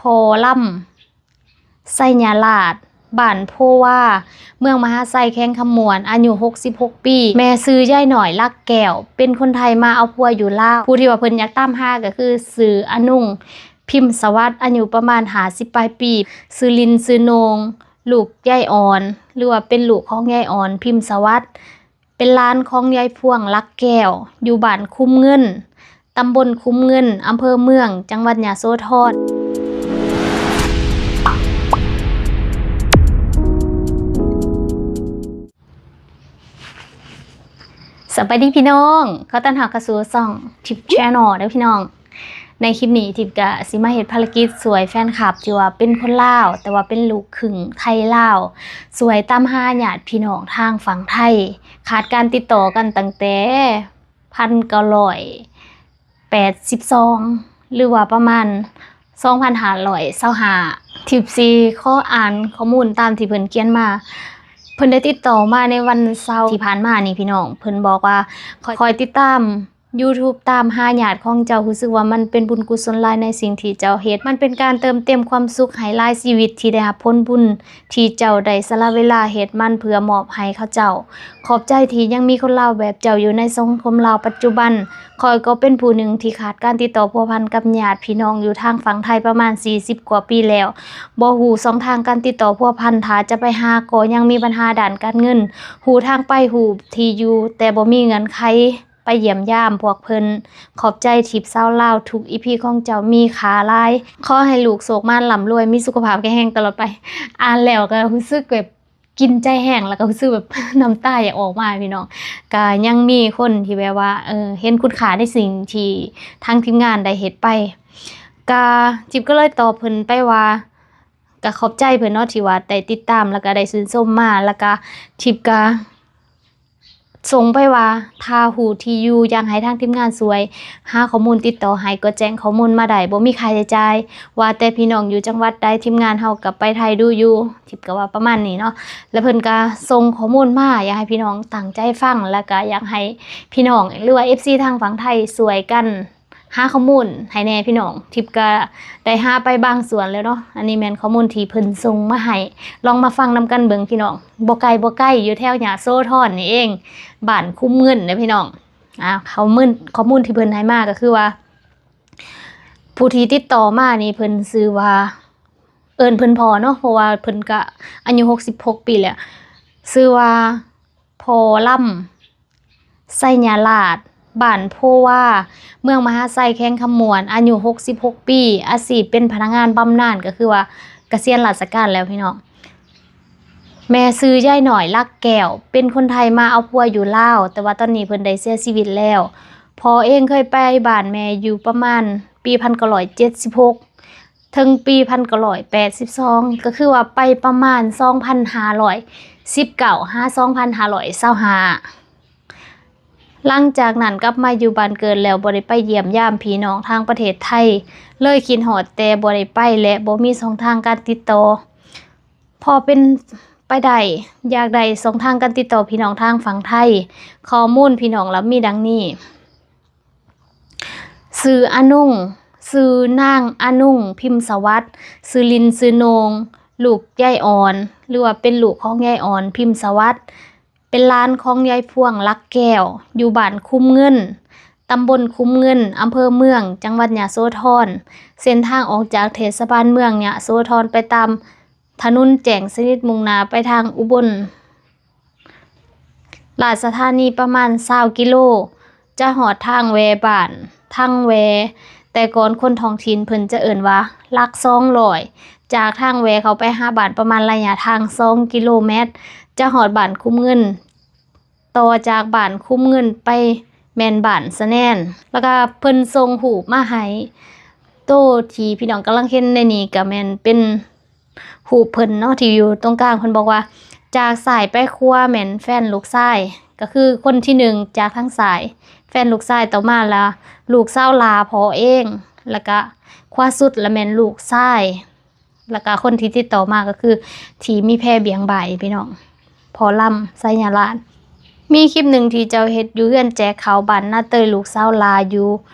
ພໍ່ລຳ ໄຊຍະລາດ ບ້ານໂພວາ ເມືອງມະຫາໄຊ ແຂວງຄຳມ່ວນ ອາຍຸຫົກສິບຫົກປີ. ແມ່ຊື່ຍາຍນ້ອຍ ຫຼັກແກ້ວ ເປັນຄົນໄທມາເອົາຜົວຢູ່ລາວ. ຜູ້ທີ່ວ່າເພິ່ນຢາກຕາມຫາກໍຄືຊື່ອານຸງ ພິມສະຫວັດ ອາຍຸປະມານຫ້າສິບປາຍປີ, ຊື່ລິນ ຊື່ໂໜ່ງ ລູກຍາຍອ່ອນ ຫຼືວ່າເປັນລູກຂອງຍາຍອ່ອນ ພິມສະຫວັດ. ເປັນຫຼານຂອງຍາຍພວງ ຫຼັກແກ້ວ ຢູ່ບ້ານຄຸ້ມເງິນ ຕຳບົນຄຸ້ມເງິນ ອຳເພີເມືອງ ຈັງຫວັດຍະໂສທອນ. ສະບາຍດີພີ່ນ້ອງ, ຂໍຕ້ອນຮັບເຂົ້າສູ່ຊ່ອງ Tip Channel ເດີພີ່ນ້ອງ. ໃນຄລິບນີ້ ທິບກະຊິມາເຮັດພາລະກິດຊ່ວຍແຟນຄລັບທີ່ວ່າເປັນຄົນລາວ ແຕ່ວ່າເປັນລູກຄຶ່ງໄທລາວ, ຊ່ວຍຕາມຫາຍາດພີ່ນ້ອງທາງຝັ່ງໄທ. ຂາດການຕິດຕໍ່ກັນຕັ້ງແຕ່ພັນເກົ້າຮ້ອຍແປດສິບສອງ ຫຼືວ່າປະມານສອງພັນຫ້າຮ້ອຍຊາວຫ້າ. ທິບຊິຂໍອ່ານຂໍ້ມູນຕາມທີ່ເພິ່ນຂຽນມາ. ເພິ່ນໄດ້ຕິດຕໍ່ມາໃນວັນເສົາທີ່ຜ່ານມານີ້ພີ່ນ້ອງ. ເພິ່ນບອກວ່າ ຂ້ອຍ ຂ້ອຍຕິດຕາມ YouTube ຕາມຫາຍາດຂອງເຈົ້າ, ຮູ້ສຶກວ່າມັນເປັນບຸນກຸສົນຫຼາຍໃນສິ່ງທີ່ເຈົ້າເຮັດ. ມັນເປັນການເຕີມເຕັມຄວາມສຸກໃຫ້ຫຼາຍຊີວິດທີ່ໄດ້ຮັບຜົນບຸນທີ່ເຈົ້າໄດ້ສະຫຼະເວລາເຮັດມັນເພື່ອມອບໃຫ້ເຂົາເຈົ້າ. ຂອບໃຈທີ່ຍັງມີຄົນລາວແບບເຈົ້າຢູ່ໃນສັງຄົມລາວປັດຈຸບັນ. ຂ້ອຍກໍເປັນຜູ້ໜຶ່ງທີ່ຂາດການຕິດຕໍ່ພົວພັນກັບຍາດພີ່ນ້ອງຢູ່ທາງຝັ່ງໄທປະມານສີ່ສິບກວ່າປີແລ້ວ. ບໍ່ຮູ້ຊ່ອງທາງການຕິດຕໍ່ພົວພັນ, ຖ້າຈະໄປຫາກໍຍັງມີບັນຫາດ້ານການເງິນ. ຮູ້ທາງໄປ, ຮູ້ທີ່ຢູ່, ແຕ່ບໍ່ມີເງື່ອນໄຂ ໄປຢ້ຽມຢາມພວກເພິ່ນ. ຂອບໃຈທິບສາວລາວ, ທຸກອີພີຂອງເຈົ້າມີຄ່າຫຼາຍ. ຂໍໃຫ້ລູກໂຊກໝານ ລ່ຳລວຍ, ມີສຸຂະພາບແຂງແຮງຕະຫຼອດໄປ. ອ່ານແລ້ວກໍຮູ້ສຶກແບບກິນໃຈແຮງ ແລ້ວກໍຮູ້ສຶກແບບນ້ຳຕາຢາກອອກມາພີ່ນ້ອງ. ກໍຍັງມີຄົນທີ່ແບບວ່າ ເອີ ເຫັນຄຸນຄ່າໃນສິ່ງທີ່ທາງທີມງານໄດ້ເຮັດໄປ. ກໍ ທິບກໍເລີຍຕອບເພິ່ນໄປວ່າ ກໍຂອບໃຈເພິ່ນເນາະ ທີ່ວ່າໄດ້ຕິດຕາມ ແລ້ວກໍໄດ້ຊື່ນຊົມມາ. ແລ້ວກໍທິບກໍ ສົ່ງໄປວ່າ ຖ້າຮູ້ທີ່ຢູ່ ຢາກໃຫ້ທາງທີມງານຊ່ວຍຫາຂໍ້ມູນຕິດຕໍ່ໃຫ້ ກໍແຈ້ງຂໍ້ມູນມາໄດ້ ບໍ່ມີຄ່າໃຊ້ຈ່າຍ. ວ່າແຕ່ພີ່ນ້ອງຢູ່ຈັງຫວັດໃດ ທີມງານເຮົາກໍໄປໄທດຸຢູ່. ທິບກໍວ່າປະມານນີ້ເນາະ. ແລ້ວເພິ່ນກໍສົ່ງຂໍ້ມູນມາ ຢາກໃຫ້ພີ່ນ້ອງຕັ້ງໃຈຟັງ ແລ້ວກໍຢາກໃຫ້ພີ່ນ້ອງ ຫຼືວ່າ ເອັຟຊີ ທາງຝັ່ງໄທຊ່ວຍກັນ ຫາຂໍ້ມູນໃຫ້ແດ່ພີ່ນ້ອງ. ທິບກະໄດ້ຫາໄປບາງສ່ວນແລ້ວເນາະ. ອັນນີ້ແມ່ນຂໍ້ມູນທີ່ເພິ່ນສົ່ງມາໃຫ້, ລອງມາຟັງນຳກັນເບິ່ງພີ່ນ້ອງ. ບໍ່ໄກ ບໍ່ໄກ ຢູ່ແຖວຍະໂສທອນນີ້ເອງ, ບ້ານຄຸ້ມເງິນເດ້ພີ່ນ້ອງ. ອ່າ ຂໍ້ມູນ ຂໍ້ມູນທີ່ເພິ່ນໃຫ້ມາກໍຄືວ່າ ຜູ້ທີ່ຕິດຕໍ່ມານີ້ເພິ່ນຊື່ວ່າ ເອີ້ນເພິ່ນພໍ່ເນາະ ເພາະວ່າເພິ່ນກະອາຍຸຫົກສິບຫົກປີແລ້ວ. ຊື່ວ່າ ພໍ່ລຳ ໄຊຍະລາດ ບ້ານໂພວາ ເມືອງມະຫາໄຊ ແຂວງຄຳມ່ວນ ອາຍຸຫົກສິບຫົກປີ, ອາຊີບເປັນພະນັກງານບຳນານ ກໍຄືວ່າກະສຽນລາຊະການແລ້ວພີ່ນ້ອງ. ແມ່ຊື່ຍາຍນ້ອຍ ຫຼັກແກ້ວ ເປັນຄົນໄທມາເອົາຜົວຢູ່ລາວ ແຕ່ວ່າຕອນນີ້ເພິ່ນໄດ້ເສຍຊີວິດແລ້ວ. ພໍ່ເອງເຄີຍໄປບ້ານແມ່ຢູ່ປະມານປີພັນເກົ້າຮ້ອຍເຈັດສິບຫົກ ເຖິງປີພັນເກົ້າຮ້ອຍແປດສິບສອງ ກໍຄືວ່າໄປປະມານສອງພັນຫ້າຮ້ອຍສິບເກົ້າ ຫາສອງພັນຫ້າຮ້ອຍຊາວຫ້າ. ຫຼັງຈາກນັ້ນກັບມາຢູ່ບ້ານເກີດແລ້ວ ບໍ່ໄດ້ໄປຢ້ຽມຢາມພີ່ນ້ອງທາງປະເທດໄທ ເລີຍຄິດຮອດແຕ່ບໍ່ໄດ້ໄປ ແລະ ບໍ່ມີຊ່ອງທາງການຕິດຕໍ່. ພໍເປັນໄປໄດ້ ຢາກໄດ້ຊ່ອງທາງການຕິດຕໍ່ພີ່ນ້ອງທາງຝັ່ງໄທ. ຂໍ້ມູນພີ່ນ້ອງລະມີດັ່ງນີ້. ຊື່ອານຸງ ຊື່ນາງອານຸງ ພິມສະຫວັດ ຊື່ລິນ ຊື່ໂໜ່ງ ລູກຍາຍອ່ອນ ຫຼືວ່າເປັນລູກຂອງຍາຍອ່ອນ ພິມສະຫວັດ, ເປັນຫຼານຂອງຍາຍພວງ ຫຼັກແກ້ວ ຢູ່ບ້ານຄຸ້ມເງິນ ຕຳບົນຄຸ້ມເງິນ ອຳເພີເມືອງ ຈັງຫວັດຍະໂສທອນ. ເສັ້ນທາງອອກຈາກເທດສະບານເມືອງຍະໂສທອນໄປຕາມ ຖະໜົນແຈ້ງສະໜິດ ມຸ່ງໜ້າໄປທາງອຸບົນລາຊະທານີປະມານຊາວກິໂລ ຈະຮອດທາງແວບ້ານທັງແວ, ແຕ່ກ່ອນຄົນທ້ອງຖິ່ນເພິ່ນຈະເອີ້ນວ່າຫຼັກສອງຮ້ອຍ. ຈາກທາງແວເຂົ້າໄປຫາບ້ານປະມານໄລຍະທາງສອງກິໂລແມັດ ຈະຮອດບ້ານຄຸ້ມເງິນ. ຕໍ່ຈາກບ້ານຄຸ້ມເງິນໄປແມ່ນບ້ານສະແໜນ. ແລ້ວກະເພິ່ນສົ່ງຮູບມາໃຫ້. ໂຕທີ່ພີ່ນ້ອງກຳລັງເຫັນໃນນີ້ກະແມ່ນເປັນຮູບເພິ່ນເນາະ ທີ່ຢູ່ຕົງກາງ. ເພິ່ນບອກວ່າ ຈາກຊ້າຍໄປຂວາແມ່ນແຟນລູກຊາຍ ກະຄືຄົນທີໜຶ່ງຈາກທາງຊ້າຍ ແຟນລູກຊາຍ, ຕໍ່ມາລະລູກສາວຫຼ້າພໍ່ເອງ, ແລ້ວກະຂວາສຸດລະແມ່ນລູກຊາຍ. ແລ້ວກະຄົນທີ່ຕິດຕໍ່ມາກໍຄືທີ່ມີແພບຽງບ່າຍ ພີ່ນ້ອງ, ພໍ່ລຳ ໄຊຍະລາດ. ມີຄລິບໜຶ່ງທີ່ເຈົ້າເຮັດຢູ່ເຮືອນແຈກເຂົ້າບ້ານນາເຕີຍ ລູກສາວຫຼ້າຢູ່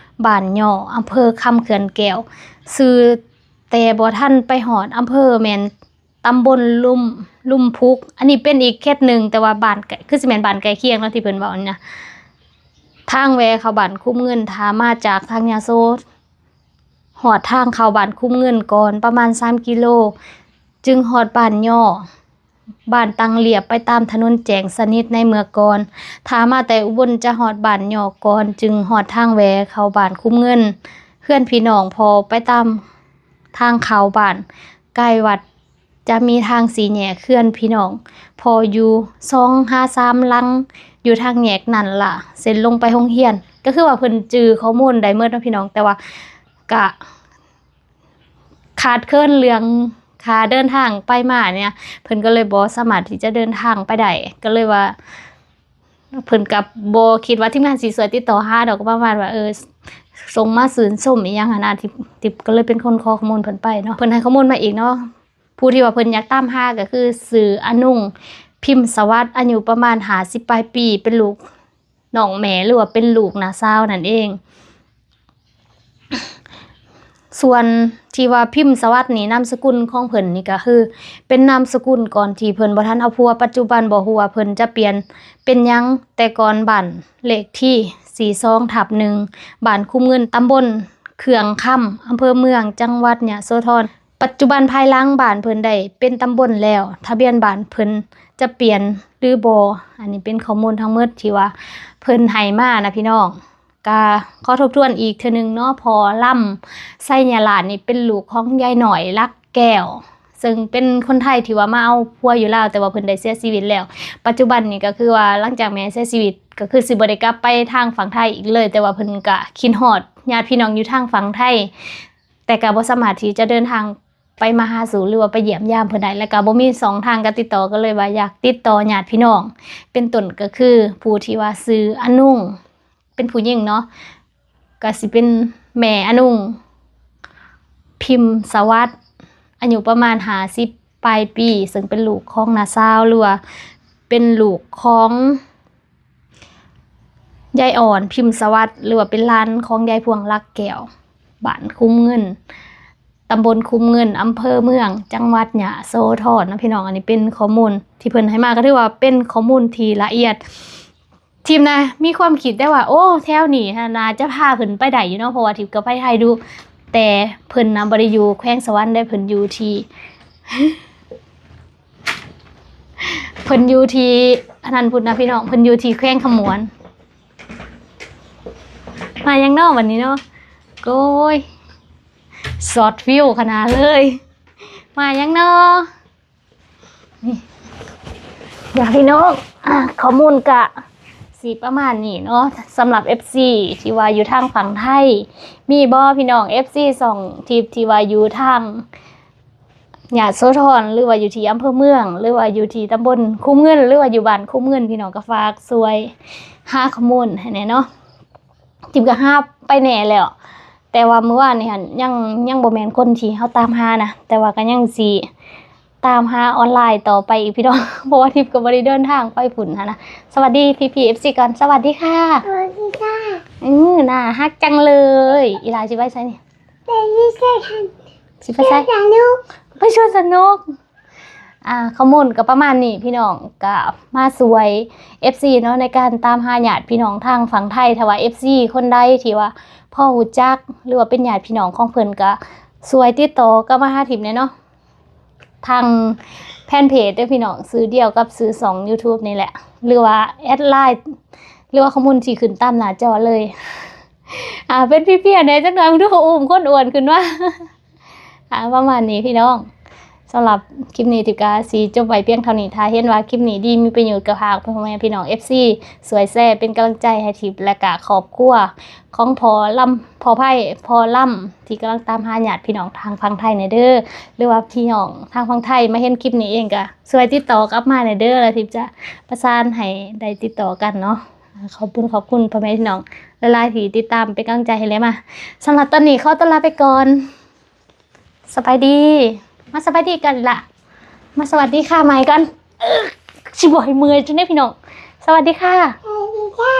ບ້ານຍໍ້ ອຳເພີຄຳເຂື່ອນແກ້ວ, ຊື່ ແຕ່ບໍ່ທັນໄປຮອດອຳເພີ ແມ່ນຕຳບົນລຸ່ມ ລຸ່ມພຸກ. ອັນນີ້ເປັນອີກເຂດໜຶ່ງ ແຕ່ວ່າບ້ານໃກ້ ຄືຊິແມ່ນບ້ານໃກ້ຄຽງເນາະ ທີ່ເພິ່ນເວົ້ານີ້ນະ. ທາງແວະເຂົ້າບ້ານຄຸ້ມເງິນ ຖ້າມາຈາກທາງຍະໂສ ຮອດທາງເຂົ້າບ້ານຄຸ້ມເງິນກ່ອນປະມານສາມກິໂລ ຈຶ່ງຮອດບ້ານຍໍ້ ບ້ານຕັ້ງລຽບໄປຕາມຖະໜົນແຈ້ງສະໜິດໃນເມືອງກ່ອນ. ຖ້າມາແຕ່ອຸບົນຈະຮອດບ້ານຍໍ້ກ່ອນ ຈຶ່ງຮອດທາງແວ່ເຂົ້າບ້ານຄຸ້ມເງິນ. ເຮືອນພີ່ນ້ອງພໍ່ໄປຕາມທາງເຂົ້າບ້ານໃກ້ວັດ ຈະມີທາງສີ່ແຍກເຮືອນພີ່ນ້ອງພໍ່ຢູ່ສອງຫາສາມຫຼັງ ຢູ່ທາງແຍກນັ້ນລະ ເສັ້ນລົງໄປໂຮງຮຽນ. ກໍຄືວ່າເພິ່ນຈື່ຂໍ້ມູນໄດ້ໝົດເນາະພີ່ນ້ອງ ແຕ່ວ່າກະ ຂາດເຂີນເລື່ອງຄ່າເດີນທາງໄປມານີ້ ເພິ່ນກໍເລີຍບໍ່ສາມາດທີ່ຈະເດີນທາງໄປໄດ້ ກໍເລີຍວ່າ ເພິ່ນກໍບໍ່ຄິດວ່າທີມງານຊິຊ່ວຍຕິດຕໍ່ຫາດອກ ກໍປະມານວ່າ ເອີ ສົ່ງມາຊື່ນຊົມອີ່ຫຍັງຫັ້ນນະ ທີ່ ທີ່ກໍເລີຍເປັນຄົນຂໍຂໍ້ມູນເພິ່ນໄປເນາະ. ເພິ່ນໃຫ້ຂໍ້ມູນມາອີກເນາະ ຜູ້ທີ່ວ່າເພິ່ນຢາກຕາມຫາກໍຄືຊື່ອະນຸງ ພິມສະຫວັດ ອາຍຸປະມານຫ້າສິບປາຍປີ ເປັນລູກ ນ້ອງແມ່ ຫຼືວ່າເປັນລູກນ້າສາວນັ້ນເອງ. ສ່ວນທີ່ວ່າພິມສະຫວັດນີ້ ນາມສະກຸນຂອງເພິ່ນນີ້ກໍຄືເປັນນາມສະກຸນກ່ອນທີ່ເພິ່ນບໍ່ທັນເອົາຜົວ. ປັດຈຸບັນບໍ່ຮູ້ວ່າເພິ່ນຈະປ່ຽນເປັນຫຍັງ, ແຕ່ກ່ອນບ້ານເລກທີສີ່ສອງທັບໜຶ່ງ ບ້ານຄຸ້ມເງິນ ຕຳບົນເຄື່ອງຄຳ ອຳເພີເມືອງ ຈັງຫວັດຍະໂສທອນ. ປັດຈຸບັນພາຍຫຼັງບ້ານເພິ່ນໄດ້ເປັນຕຳບົນແລ້ວ ທະບຽນບ້ານເພິ່ນຈະປ່ຽນຫຼືບໍ່? ອັນນີ້ເປັນຂໍ້ມູນທັງໝົດທີ່ວ່າເພິ່ນໃຫ້ມານະພີ່ນ້ອງ. ກະຂໍທົບທວນອີກເທື່ອໜຶ່ງເນາະ ພໍ່ລຳ ໄຊຍະລາດນີ້ເປັນລູກຂອງຍາຍນ້ອຍ ຫຼັກແກ້ວ ເຊິ່ງເປັນຄົນໄທທີ່ວ່າມາເອົາຜົວຢູ່ລາວ ແຕ່ວ່າເພິ່ນໄດ້ເສຍຊີວິດແລ້ວ. ປັດຈຸບັນນີ້ກໍຄືວ່າຫຼັງຈາກແມ່ເສຍຊີວິດ ກໍຄືຊິບໍ່ໄດ້ກັບໄປທາງຝັ່ງໄທອີກເລີຍ ແຕ່ວ່າເພິ່ນກະຄິດຮອດຍາດພີ່ນ້ອງຢູ່ທາງຝັ່ງໄທ ແຕ່ກໍບໍ່ສາມາດທີ່ຈະເດີນທາງໄປມາຫາສູ່ ຫຼືວ່າໄປຢ້ຽມຢາມເພິ່ນໄດ້ ແລ້ວກໍບໍ່ມີຊ່ອງທາງການຕິດຕໍ່ ກໍເລີຍວ່າຢາກຕິດຕໍ່ຍາດພີ່ນ້ອງ ເປັນຕົ້ນກໍຄືຜູ້ທີ່ວ່າຊື່ອະນຸງ ເປັນຜູ້ຍິງເນາະ ກໍຊິເປັນແມ່ອະນຸງ ພິມສະຫວັດ ອາຍຸປະມານຫ້າສິບປາຍປີ ເຊິ່ງເປັນລູກຂອງນ້າສາວ ຫຼືວ່າເປັນລູກຂອງ ຍາຍອ່ອນ ພິມສະຫວັດ ຫຼືວ່າເປັນຫຼານຂອງຍາຍພວງ ຫຼັກແກ້ວ ບ້ານຄຸ້ມເງິນ ຕຳບົນຄຸ້ມເງິນ ອຳເພີເມືອງ ຈັງຫວັດຍະໂສທອນນະພີ່ນ້ອງ. ອັນນີ້ເປັນຂໍ້ມູນທີ່ເພິ່ນໃຫ້ມາ ກໍຖືວ່າເປັນຂໍ້ມູນທີ່ລະອຽດ. ທີມນະມີຄວາມຄິດໄດ້ວ່າ ໂອ້ ແຖວນີ້ຫັ້ນໜ້າຈະພາເພິ່ນໄປໄດ້ຢູ່ເນາະ ເພາະວ່າທິບກໍໄປໄທດຸ ແຕ່ເພິ່ນນະບໍ່ໄດ້ຢູ່ແຂວງສະຫວັນເດ້ ເພິ່ນຢູ່ທີ່ ເພິ່ນຢູ່ທີ່ອັນນັ້ນພຸ້ນນະພີ່ນ້ອງ ເພິ່ນຢູ່ທີ່ແຂວງຄຳມ່ວນ. ມາຫຍັງເນາະບັດນີ້ເນາະ ໂອ້ຍ ຊອດຟິວຂະໜາດເລີຍ. ມາຫຍັງເນາະ ນີ້ ຢາກ ພີ່ນ້ອງ ອາ ຂໍ້ມູນກະຊິປະມານນີ້ເນາະ ສຳລັບເອັບຊີທີ່ວ່າຢູ່ທາງຝັ່ງໄທ. ມີບໍ່ພີ່ນ້ອງເອັບຊີຊ່ອງທິບທີ່ວ່າຢູ່ທາງ ຍະໂສທອນ ຫຼືວ່າຢູ່ທີ່ອຳເພີເມືອງ ຫຼືວ່າຢູ່ທີ່ຕຳບົນຄຸ້ມເງິນ ຫຼືວ່າຢູ່ບ້ານຄຸ້ມເງິນ ພີ່ນ້ອງກໍຝາກຊ່ວຍຫາຂໍ້ມູນໃຫ້ແດ່ເນາະ. ທິບກໍຫາໄປແດ່ແລ້ວ ແຕ່ວ່າມື້ວານນີ້ຫັ້ນ ຍັງ ຍັງບໍ່ແມ່ນຄົນທີ່ເຮົາຕາມຫານະ ແຕ່ວ່າກໍຍັງຊິຕາມຫາອອນລາຍຕໍ່ໄປອີກ ພີ່ນ້ອງ ເພາະວ່າທິບກໍບໍ່ໄດ້ເດີນທາງໄປພຸ້ນຫັ້ນນະ. ສະຫວັດດີພີ່ໆເອັບຊີກ່ອນ ສະຫວັດດີຄ່ະ. ສະຫວັດດີຄ່ະ. ອື ໜ້າຮັກຈັງເລີຍ. ອີຫຼາຊິໄປໃສນີ້? ໄປຢູ່ສວນ ຊິໄປໃສ? ໄປສວນສະໜຸກ ໄປສວນສະໜຸກ. ອ່າ ຂໍ້ມູນກໍປະມານນີ້ພີ່ນ້ອງ ກໍມາຊ່ວຍເອັບຊີເນາະ ໃນການຕາມຫາຍາດພີ່ນ້ອງທາງຝັ່ງໄທ. ຖ້າວ່າເອັບຊີຄົນໃດທີ່ວ່າພໍຮູ້ຈັກ ຫຼືວ່າເປັນຍາດພີ່ນ້ອງຂອງເພິ່ນ ກໍຊ່ວຍຕິດຕໍ່ກັບມາຫາທິບແດ່ເນາະ ທາງແຟນເພຈເດີພີ່ນ້ອງ ຊື່ດຽວກັບຊື່ຊ່ອງຢູທູບນີ້ແຫຼະ ຫຼືວ່າແອັດໄລນ໌ ຫຼືວ່າຂໍ້ມູນທີ່ຂຶ້ນຕາມໜ້າຈໍເລີຍ. ອ່າ ເປັນເພຍໆແດ່ຈັກໜ່ອຍ ເບິ່ງດູ ອຸ້ມຄົນອ້ວນຂຶ້ນມາ. ອ່າ ປະມານນີ້ພີ່ນ້ອງ ສຳລັບຄລິບນີ້ທິບກະຊິຈົບໄວ້ພຽງເທົ່ານີ້. ຖ້າເຫັນວ່າຄລິບນີ້ດີມີປະໂຫຍດ ກໍຝາກພໍ່ແມ່ພີ່ນ້ອງເອັບຊີຊ່ວຍແຊເປັນກຳລັງໃຈໃຫ້ທິບ ແລະກະຄອບຄົວຂອງພໍ່ລຳ ພໍ່ໄພ ພໍ່ລຳ ທີ່ກຳລັງຕາມຫາຍາດພີ່ນ້ອງທາງຝັ່ງໄທແດ່ເດີ ຫຼືວ່າພີ່ນ້ອງທາງຝັ່ງໄທມາເຫັນຄລິບນີ້ເອງ ກໍຊ່ວຍຕິດຕໍ່ກັບມາແດ່ເດີ ແລ້ວທິບຈະປະສານໃຫ້ໄດ້ຕິດຕໍ່ກັນເນາະ. ຂອບຄຸນ ຂອບຄຸນພໍ່ແມ່ພີ່ນ້ອງຫຼາຍໆທີ່ຕິດຕາມເປັນກຳລັງໃຈໃຫ້ແລະມາ. ສຳລັບຕອນນີ້ຂໍຕົວລາໄປກ່ອນ. ສະບາຍດີ ມາສະບາຍດີກັນລະ ມາສະຫວັດດີຄ່ະໃໝ່ກ່ອນ. ເອີ ຊິບໍ່ໃຫ້ເມື່ອຍຈັ່ງໃດພີ່ນ້ອງ. ສະຫວັດດີຄ່ະ ສະຫວັດດີຄ່ະ.